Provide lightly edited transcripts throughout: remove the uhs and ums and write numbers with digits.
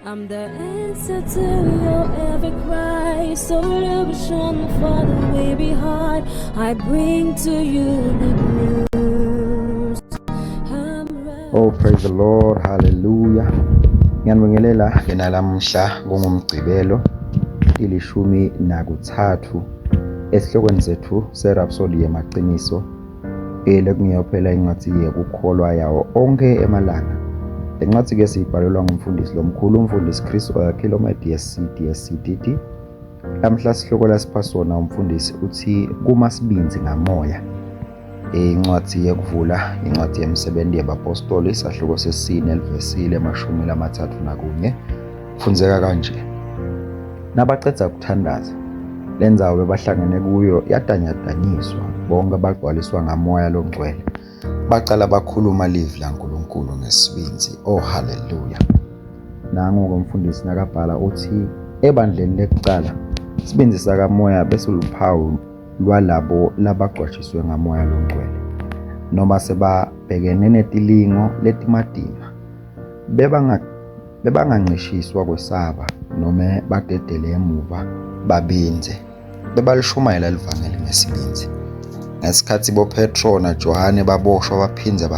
I'm the answer to your every cry, solution for the weary heart. I bring to you the news. I'm Oh, praise the Lord. Hallelujah. Ngiyanibingelela ke nalamhla kungumgcibelo 13 esihlokweni sethu seRhapsody yemaqiniso lekungiyo phela incwadi yekukholwa yawo onke emalanga. Le ncwadi ke siyibhalelwa ngumfundisi lomkhulu umfundisi Chris Oyakhilome DSC DSC DD. Lamhla sihloko lasipha sona umfundisi uthi kuma sibinzi ngamoya. Incwadi yekuvula incwadi yemsebenzi yabapostoli sahluko sesine livesi le-31 kufundzeka kanje. Nabacedza kuthandaza lendzawo bebahlangene kuyo yatanyatanyiswa, bonke bagcwaliswa ngamoya longcwele, bacala bakhuluma livi laNkulunkulu ngesibindzi. Oh, haleluya. Nangu-ke umfundisi nakabhala uthi ebandleni lekucala sibindzi sakamoya besiluphawu lwalabo labagcwashiswe ngamoya longcwele noma sebabhekene netilingo letimatima bebangancishiswa kwesaba noma badedele emuva babindze, bebalishumayela livangeli ngesibindzi. Ngesikhathi boPetro naJohane baboshwa baphindze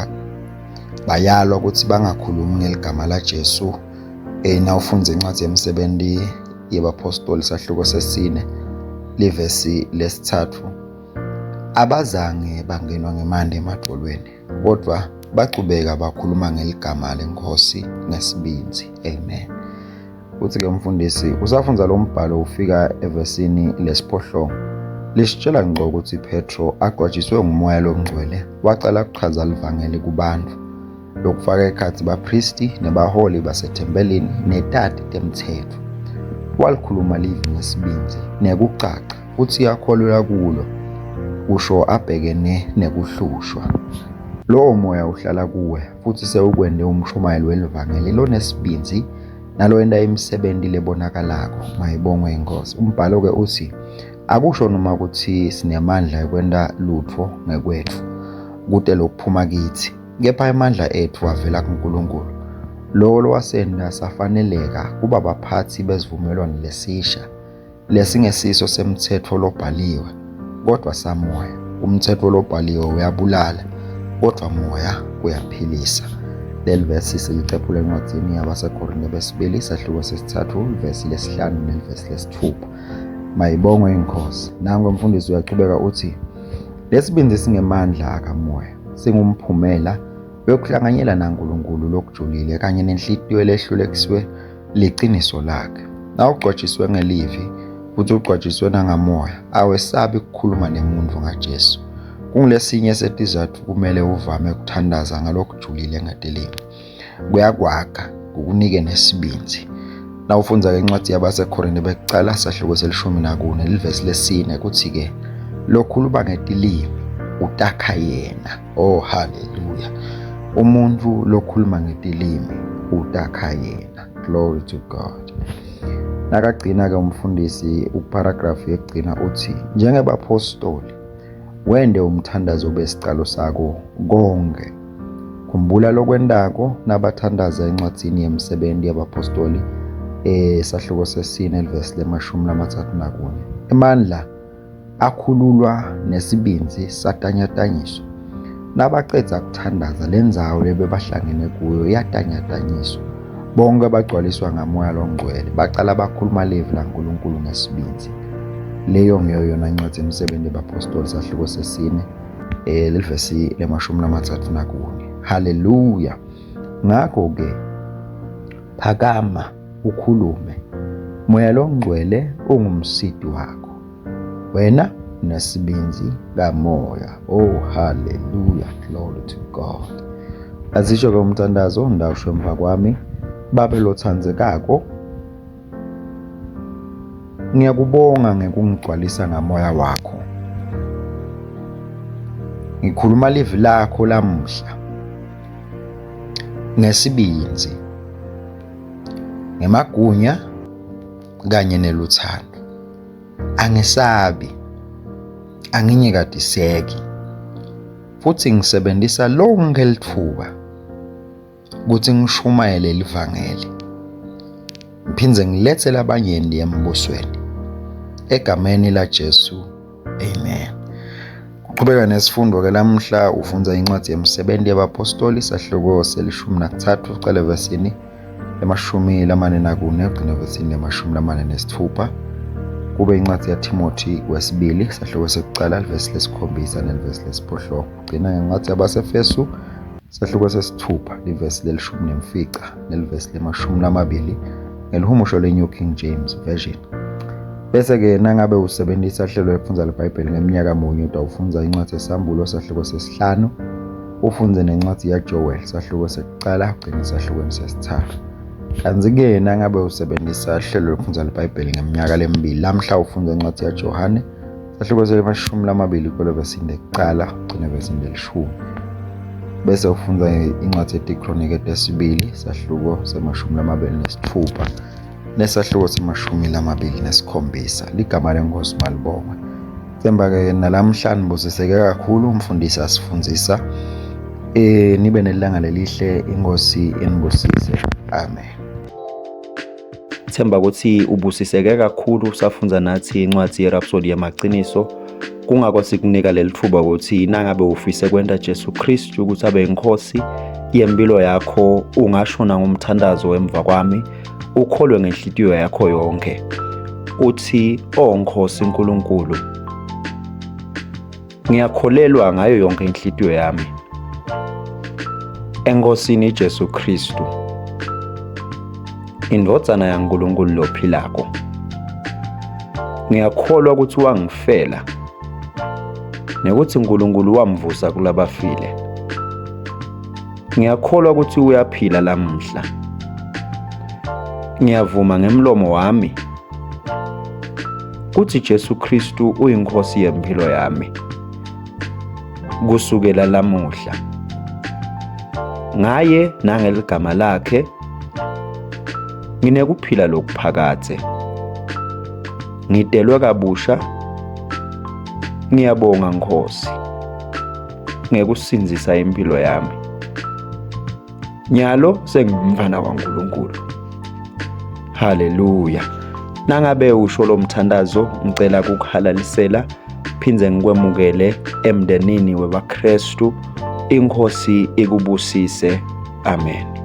bayalwa ukuthi bangakhulumi ngeligama laJesu, nawufundza incwadi yemsebenti yebapostoli sahluko sesine livesi lesithathu, abazange bangenwa ngemandi emadvolweni, kodwa bachubeka bakhuluma ngeligama leNkhosi ngesibindzi. Amen. Uthi-ke umfundisi usafundza lo mbhalo ufika evesini lesiphohlongo lisitshela ngqo ukuthi Petro agwajiswe ngumoya longcwele wacala kuchaza livangeli kubantu lokufaka ekhatsi baphristi nebaholi basethempelini netati temthetho. Walikhuluma livi ngesibindzi nekucaca futhi yakholelwa kulo, kusho abhekene nekuhlushwa. Lowo moya uhlala kuwe futhi sewukwente umshumayeli welivangeli lonesibindzi nalowenta imisebenti lebonakalako. Mayibongwe iNkosi. Umbhalo-ke uthi akusho noma ukuthi sinemandla ekwenta lutfo ngekwetfu kute lokuphuma kithi, kepha emandla etfu avela kuNkulunkulu, lowo lowasenta safaneleka kuba baphatsi besivumelwano lesisha, lesingesiso semtsetfo lobhaliwe, kodvwa samoya. Umtsetfo lobhaliwe uyabulala, kodvwa moya uyaphilisa. Leli vesi silicephula encwadzini yabaseKorinte besibili sahluko sesithathu livesi lesihlanu nelivesi lesitfupha. Mayibongwe iNkhosi. Nangu umfundisi uyachubeka uthi lesibindzi singemandla akamoya, singumphumela wekuhlanganyela naNkulunkulu lokujulile kanye nenhlitiyo lehlulekiswe liciniso lakhe. Nawugcwatjiswe ngelivi futhi ugcwatjiswe nangamoya, awesabi kukhuluma nemuntfu ngaJesu. Kungulesinye setizatfu kumele uvame kuthandaza ngalokujulile ngetilimi. Kuyakwakha, kukunike nesibindzi. Nawufundza-ke incwadi yabaseKhorinte bekucala sahluko se-14 livesi lesine kuthi-ke lokhuluma ngetilimi utakha yena. Oh, haleluya. Umuntu lokhuluma ngetilimi utakha yena. Glory to God. Nakagcina-ke umfundisi uparagrafu yekugcina uthi njengebapostoli wende umthandazo ube sicalo sako konke. Khumbula lokwentako nabathandaza encwadzini yemsebenti yabapostoli sahluko sesine livesi le-34. Emandla akhululwa nesibindzi satanyatanyiswa. Nabacedza kuthandaza lendzawo lebebahlangene kuyo yatanyatanyiswa. Bonke bagcwaliswa ngamoya longcwele, bacala bakhuluma livi laNkulunkulu ngesibindzi. Leyo ngiyo yona incwadi yemsebenti yabapostoli sahluko sesine lelivesi le-34. Haleluya. Ngakho-ke phakama ukhulume, Moya longcwele ungumsiti wakho, wena unesibindzi kamoya. Oh, haleluya, glory to God. Azisho-ke umthandazo ndawusho emva kwami. Babe lothandzekako, ngiyakubonga ngekungigcwalisa ngamoya wakho. Ngikhuluma livi lakho lamuhla ngesibindzi, ngemagunya kanye neluthando. Angisabi, anginyikatiseki, futhi ngisebenzisa lonke litfuba ukuthi ngishumayele livangeli. Ngiphindze ngilethe labanyenti embusweni. Egameni laJesu, amen. Kuqhubeka nesifundo-ke lamhla ufundza incwadi yemisebenzi yabapostoli sahluko selishumi nakuthathu ucale evesini 44 ugcine evesini 46 kube incwadi yaTimothy wesibili sahluko sekucala livesi lesikhombisa nelivesi lesiphohlongo ugcina ngencwadi yabaseFesu sahluko sesithupha livesi 15 nelivesi 20 ngelihumusho le-New King James Version. Bese-ke nangabe usebenzisa hlelo lekufundza liBhayibheli ngeminyaka munye utawufundza incwadi yeSambulo sahluko sesihlanu ufunze nencwadi yaJoel sahluko sekucala ugcine esahlukweni sesithathu. Kanti-ke nangabe usebenzisa hlelo lokufundza liBhayibheli ngeminyaka lemibili lamhla ufundza incwadi yaJohane sahluko 20 kwelevesini lekucala ugcine evesini lelishumi bese ufundza incwadi yetiKronike tesibili sahluko 26 nesahluko 27. Ligama lenkosi malibongwe. Themba-ke nalamhla nibusiseke kakhulu umfundisi asifundzisa. Nibe nelanga lelihle inkosi inibusise. Amen. Themba ukuthi ubusiseke kakhulu usafundza nathi incwadi yeRhapsody yamaqiniso. Kungako sikunika leli thuba ukuthi nangabe ufise kwenta Jesu Kristu ukuthi abe inkosi yempilo yakho ungasho nangomthandazo emva kwami ukholwe ngenhlitiyo yakho yonke uthi o Nkosi uNkulunkulu ngiyakholelwa ngayo yonke inhlitiyo yami enkosini Jesu Kristu indvodzana yaNkulunkulu lophilako ngiyakholwa ukuthi wangifela nekuthi uNkulunkulu wamvusa kulabafile. Ngiyakholwa ukuthi uyaphila lamuhla. Ngiyavuma ngemlomo wami kuthi Jesu Kristu uyinkosi yempilo yami kusukela lamuhla. Ngaye nangeligama lakhe nginekuphila lokuphakadze. Ngidelwe kabusha. Ngiyabonga Nkosi ngekusindzisa impilo yami. Nyalo sengumfana waNkulunkulu. Haleluya. Nangabe usho lo mthandazo ngicela kukuhalalisela phindze ngikwemukele emndenini webaKristu. Inkosi ikubusise. Amen.